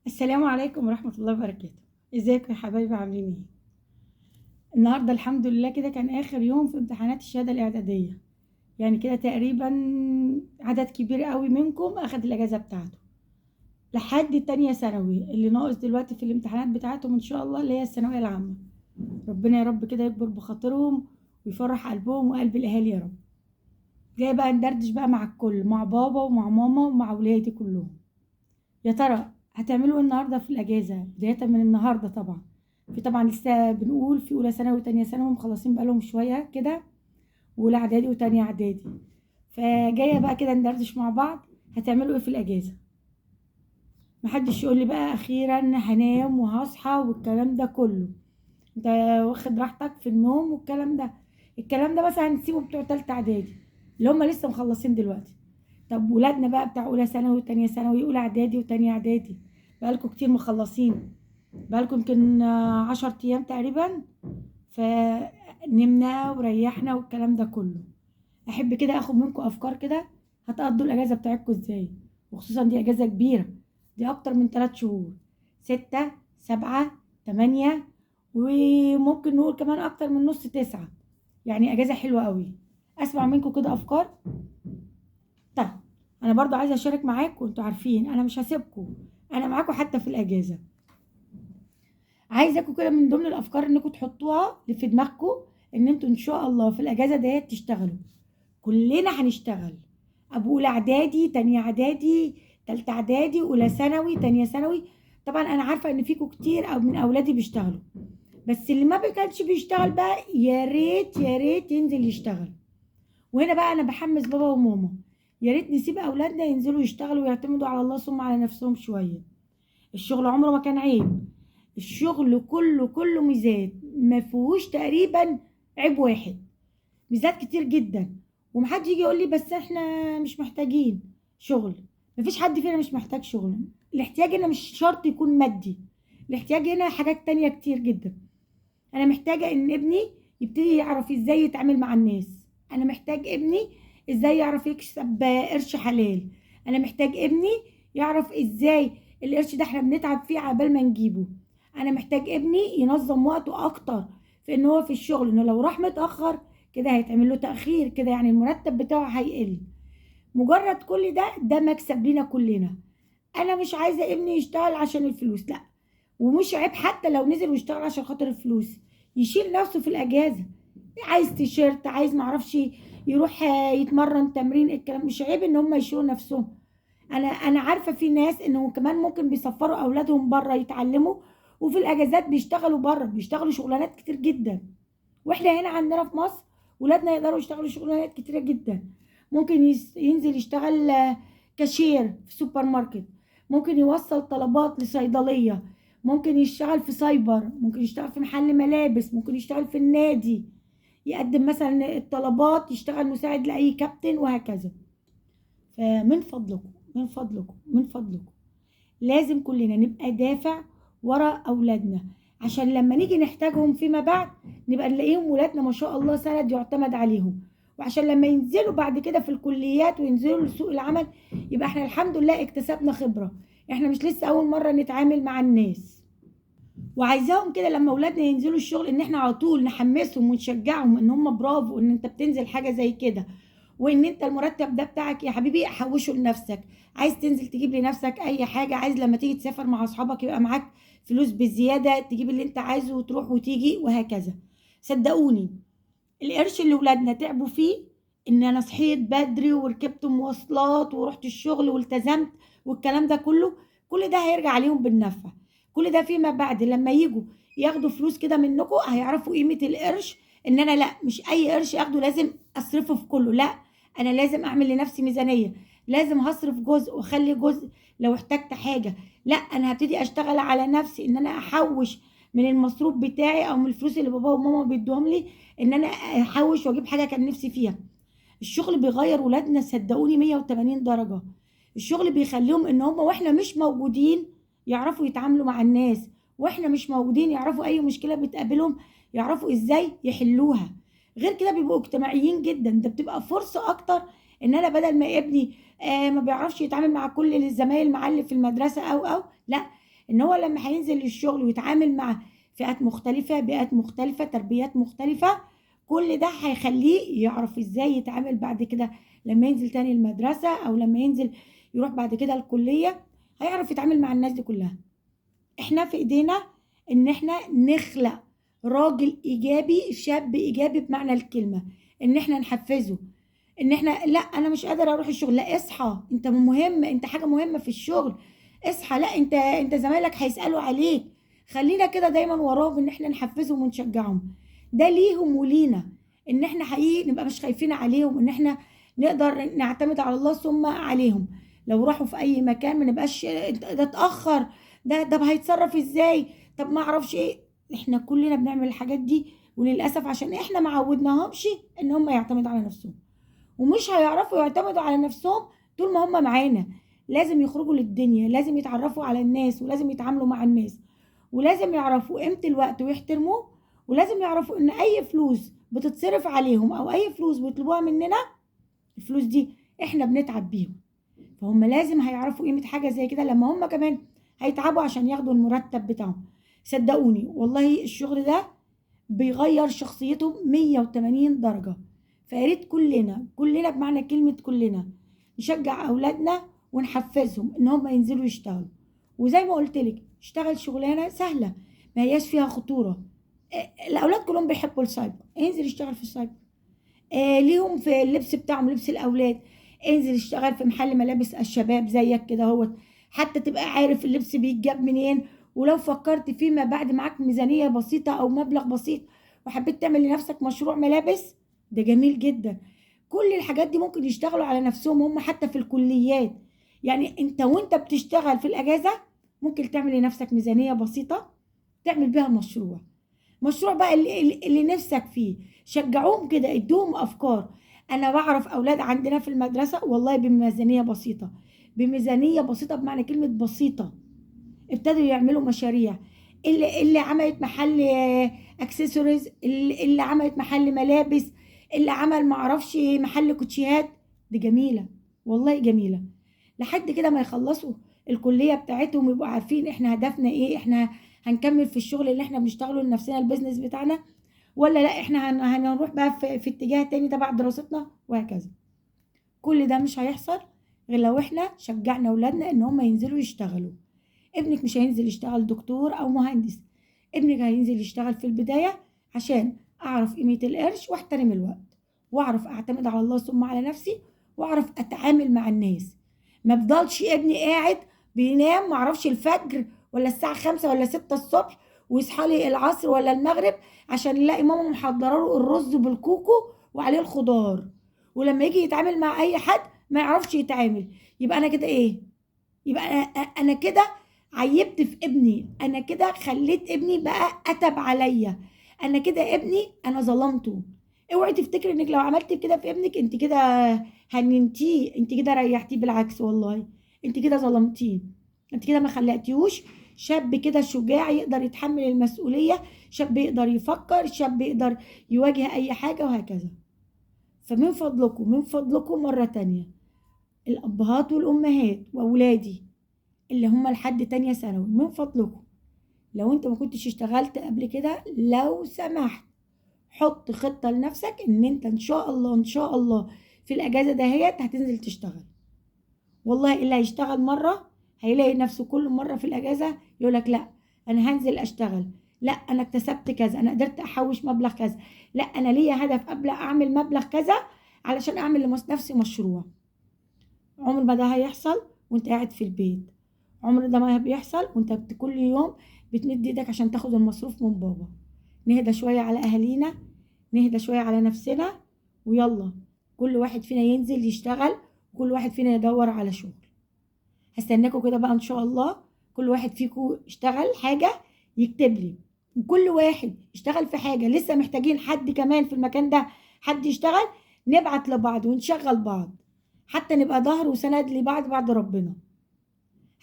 السلام عليكم ورحمة الله وبركاته. ازيكم يا حبايبي، عاملين ايه؟ النهارده الحمد لله كده كان اخر يوم في امتحانات الشهادة الإعدادية، يعني كده تقريبا عدد كبير قوي منكم اخد الاجازة بتاعته لحد تانية ثانوي. اللي ناقص دلوقتي في الامتحانات بتاعتهم ان شاء الله اللي هي الثانوية العامة. ربنا يا رب كده يكبر بخاطرهم ويفرح قلبهم وقلب الاهالي يا رب. جاي بقى ندردش بقى مع الكل، مع بابا ومع ماما ومع ولادي كلهم. يا ترى هتعملوا ايه النهارده في الاجازة؟ بداية من النهارده طبعا، في طبعا لسه بنقول في اولى ثانوي وتانية ثانوي مخلصين بقالهم شوية كده، واولى اعدادي وتانية اعدادي. فجايه بقى كده ندردش مع بعض هتعملوا ايه في الاجازة. محدش يقول لي بقى اخيرا هنام وهصحى والكلام ده كله، انت واخد راحتك في النوم والكلام ده. الكلام ده مثلا هنسيبه بتوع تالتة اعدادي اللي هم لسه مخلصين دلوقتي. طب ولادنا بقى بتاع اولى ثانوي وتانية ثانوي، اولى اعدادي وتانية اعدادي، بقالكم كتير مخلصين، بقالكم يمكن 10 ايام تقريبا، فنمنا وريحنا والكلام ده كله. احب كده اخد منكم افكار كده هتقضوا الاجازة بتاعتكم ازاي، وخصوصا دي اجازه كبيرة، دي اكتر من 3 شهور، 6 7 8، وممكن نقول كمان اكتر من نص 9، يعني اجازه حلوة قوي. اسمع منكم كده افكار. طيب انا برضو عايزه اشارك معاكم، انتوا عارفين انا مش هسيبكم، انا معاكم حتى في الاجازة. عايزاكم كده من ضمن الافكار انكم تحطوها في دماغكم ان انتوا ان شاء الله في الاجازة ديت تشتغلوا. كلنا هنشتغل، ابو اولى اعدادي، تانية اعدادي، تالتة اعدادي، اولى ثانوي، تانية ثانوي. طبعا انا عارفه ان فيكم كتير او من اولادي بيشتغلوا، بس اللي ما كانش بيشتغل بقى يا ريت يا ريت ينزل يشتغل. وهنا بقى انا بحمس بابا وماما، يا ريت نسيب اولادنا ينزلوا يشتغلوا ويعتمدوا على الله ثم على نفسهم شوية. الشغل عمره ما كان عيب، الشغل كله كله ميزات، ما فيهوش تقريبا عيب واحد، ميزات كتير جدا. ومحدش يجي يقول لي بس احنا مش محتاجين شغل، مفيش حد فينا مش محتاج شغل. الاحتياج هنا مش شرط يكون مادي، الاحتياج هنا حاجات تانية كتير جدا. انا محتاجة ان ابني يبتدي يعرف ازاي يتعامل مع الناس، انا محتاج ابني ازاي يعرف يكسب قرش حلال، انا محتاج ابني يعرف ازاي القرش ده احنا بنتعب فيه عبال ما نجيبه، انا محتاج ابني ينظم وقته اكتر في ان هو في الشغل، انه لو راح متاخر كده هيتعمل له تاخير كده، يعني المرتب بتاعه هيقل. مجرد كل ده مكسب لينا كلنا. انا مش عايزه ابني يشتغل عشان الفلوس، لا، ومش عيب حتى لو نزل واشتغل عشان خاطر الفلوس، يشيل نفسه في الاجازة، عايز تيشيرت، عايز معرفش يروح يتمرن تمرين، الكلام مش عيب ان هم يشيلوا نفسهم. انا عارفه في ناس انه كمان ممكن بيسفروا اولادهم بره يتعلموا، وفي الاجازات بيشتغلوا بره، بيشتغلوا شغلانات كتير جدا. واحنا هنا عندنا في مصر ولادنا يقدروا يشتغلوا شغلانات كتيرة جدا. ممكن ينزل يشتغل كاشير في سوبر ماركت، ممكن يوصل طلبات لصيدليه، ممكن يشتغل في سايبر، ممكن يشتغل في محل ملابس، ممكن يشتغل في النادي، يقدم مثلا الطلبات، يشتغل مساعد لأي كابتن وهكذا. فمن فضلكم من فضلكم من فضلكم لازم كلنا نبقى دافع ورا أولادنا، عشان لما نيجي نحتاجهم فيما بعد نبقى نلاقيهم ولادنا ما شاء الله سند يعتمد عليهم، وعشان لما ينزلوا بعد كده في الكليات وينزلوا لسوق العمل يبقى احنا الحمد لله اكتسبنا خبرة، احنا مش لسه أول مرة نتعامل مع الناس. وعايزاهم كده لما اولادنا ينزلوا الشغل ان احنا على طول نحمسهم ونشجعهم ان هم برافو ان انت بتنزل حاجة زي كده، وان انت المرتب ده بتاعك يا حبيبي حوشه لنفسك، عايز تنزل تجيب لنفسك اي حاجة، عايز لما تيجي تسافر مع اصحابك يبقى معاك فلوس بزيادة تجيب اللي انت عايزه وتروح وتيجي وهكذا. صدقوني القرش اللي ولادنا تعبوا فيه، ان انا صحيت بدري وركبت مواصلات ورحت الشغل والتزمت والكلام ده كله، كل ده هيرجع عليهم بالنفع. كل ده فيما بعد لما يجوا ياخدوا فلوس كده منكم هيعرفوا قيمة القرش، ان انا لا مش اي قرش اخده لازم اصرفه في كله، لا انا لازم اعمل لنفسي ميزانية، لازم هصرف جزء واخلي جزء لو احتجت حاجة، لا انا هبتدي اشتغل على نفسي ان انا احوش من المصروف بتاعي او من الفلوس اللي بابا وماما بيدوهم لي، ان انا احوش واجيب حاجة كان نفسي فيها. الشغل بيغير ولادنا صدقوني 180 درجة. الشغل بيخليهم ان هم واحنا مش موجودين يعرفوا يتعاملوا مع الناس، واحنا مش موجودين يعرفوا اي مشكلة بتقابلهم يعرفوا ازاي يحلوها. غير كده بيبقوا اجتماعيين جدا، ده بتبقى فرصة اكتر ان انا بدل ما ابني ما بيعرفش يتعامل مع كل الزمايل معاه اللي في المدرسة او لا، ان هو لما هينزل الشغل ويتعامل مع فئات مختلفة، بيئات مختلفة، تربيات مختلفة، كل ده هيخليه يعرف ازاي يتعامل بعد كده لما ينزل تاني المدرسة، او لما ينزل يروح بعد كده الكلية، هيعرف يتعامل مع الناس دي كلها. احنا في ايدينا ان احنا نخلق راجل ايجابي، شاب ايجابي بمعنى الكلمة، ان احنا نحفزه، ان احنا لا انا مش قادر اروح الشغل، لا اصحى انت مهم، انت حاجة مهمة في الشغل، اصحى، لا انت زمايلك هيسألوا عليك. خلينا كده دايما وراهم، ان احنا نحفزهم ونشجعهم، ده ليهم ولينا، ان احنا حقيقي نبقى مش خايفين عليهم، ان احنا نقدر نعتمد على الله ثم عليهم. لو راحوا في اي مكان ما نبقاش ده اتاخر، ده هيتصرف ازاي، طب ما اعرفش ايه. احنا كلنا بنعمل الحاجات دي، وللاسف عشان احنا ما عودناهمش ان هم يعتمدوا على نفسهم، ومش هيعرفوا يعتمدوا على نفسهم طول ما هم معانا. لازم يخرجوا للدنيا، لازم يتعرفوا على الناس، ولازم يتعاملوا مع الناس، ولازم يعرفوا قيمة الوقت ويحترموه، ولازم يعرفوا ان اي فلوس بتتصرف عليهم او اي فلوس بيطلبوها مننا، الفلوس دي احنا بنتعب بيهم. فهم لازم هيعرفوا قيمة حاجة زي كده لما هم كمان هيتعبوا عشان ياخدوا المرتب بتاعهم. صدقوني والله الشغل ده بيغير شخصيتهم 180 درجة. فياريت كلنا كلنا بمعنى كلمة كلنا نشجع اولادنا ونحفزهم ان هم ينزلوا يشتغلوا. وزي ما قلت لك اشتغل شغلانة سهلة ما هياش فيها خطورة. الاولاد كلهم بيحبوا السايبر، انزل اشتغل في السايبر. ليهم في اللبس بتاعهم، لبس الاولاد، انزل اشتغل في محل ملابس الشباب زيك كده اهوت، حتى تبقى عارف اللبس بيتجاب منين. ولو فكرت فيما بعد معاك ميزانية بسيطة او مبلغ بسيط وحبيت تعمل لنفسك مشروع ملابس، ده جميل جدا. كل الحاجات دي ممكن يشتغلوا على نفسهم هم حتى في الكليات. يعني انت وانت بتشتغل في الاجازة ممكن تعمل لنفسك ميزانية بسيطة تعمل بيها مشروع، مشروع بقى اللي نفسك فيه. شجعوهم كده، ادوهم افكار. انا بعرف اولاد عندنا في المدرسة والله بميزانيه بسيطة، بميزانيه بسيطة بمعنى كلمة بسيطة، ابتدوا يعملوا مشاريع. اللي عملت محل اكسسوارز، اللي عملت محل ملابس، اللي عمل معرفش محل كوتشيهات. دي جميلة والله جميلة. لحد كده ما يخلصوا الكلية بتاعتهم ويبقوا عارفين احنا هدفنا ايه، احنا هنكمل في الشغل اللي احنا بنشتغله لنفسنا، ال business بتاعنا، ولا لا احنا هنروح بقى في اتجاه تاني تبع دراستنا وهكذا. كل ده مش هيحصل غير لو احنا شجعنا اولادنا ان هم ينزلوا يشتغلوا. ابنك مش هينزل يشتغل دكتور او مهندس، ابنك هينزل يشتغل في البداية عشان اعرف قيمة القرش واحترم الوقت، واعرف اعتمد على الله ثم على نفسي، واعرف اتعامل مع الناس. ما بضلش ابني قاعد بينام معرفش الفجر ولا الساعة 5 ولا 6 الصبح، ويصحى لي العصر ولا المغرب عشان يلاقي ماما محضرة له الرز بالكوكو وعليه الخضار، ولما يجي يتعامل مع اي حد ما يعرفش يتعامل. يبقى انا كده ايه؟ يبقى انا كده عيبت في ابني، انا كده خليت ابني بقى اتب عليا، انا كده ابني انا ظلمته. اوعي تفتكري انك لو عملت كده في ابنك انت كده هننتيه، انت كده ريحتيه، بالعكس والله انت كده ظلمتيه، انت كده ما خلقتيهوش شاب كده شجاع يقدر يتحمل المسؤولية، شاب يقدر يفكر، شاب يقدر يواجه اي حاجة وهكذا. فمن فضلكم، من فضلكم مرة تانية، الابهات والامهات واولادي اللي هم لحد تانية ثانوي، من فضلكم لو انت ما كنتش اشتغلت قبل كده لو سمحت حط خطة لنفسك ان انت ان شاء الله ان شاء الله في الاجازة دهيت هتنزل تشتغل. والله اللي هيشتغل مرة هيلاقي نفسه كل مرة في الاجازة يقولك لا انا هنزل اشتغل، لا انا اكتسبت كذا، انا قدرت احوش مبلغ كذا، لا انا ليا هدف قبل اعمل مبلغ كذا علشان اعمل لنفسي مشروع. عمر ما ده هيحصل وانت قاعد في البيت، عمر ده ما بيحصل وانت كل يوم بتمد ايدك عشان تاخد المصروف من بابا. نهدى شوية على اهالينا، نهدى شوية على نفسنا، ويلا كل واحد فينا ينزل يشتغل، وكل واحد فينا يدور على شغل. هستناكم كده بقى ان شاء الله، كل واحد فيكم اشتغل حاجة يكتب لي، وكل واحد اشتغل في حاجة لسه محتاجين حد كمان في المكان ده حد يشتغل، نبعت لبعض ونشغل بعض حتى نبقى ظهر وسند لبعض بعد ربنا.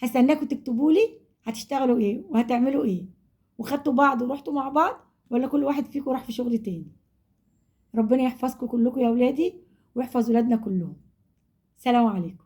هستناكم تكتبوا لي هتشتغلوا ايه وهتعملوا ايه، وخدتوا بعض ورحتوا مع بعض ولا كل واحد فيكم راح في شغل تاني. ربنا يحفظكم كلكم يا ولادي ويحفظ ولادنا كلهم. سلام عليكم.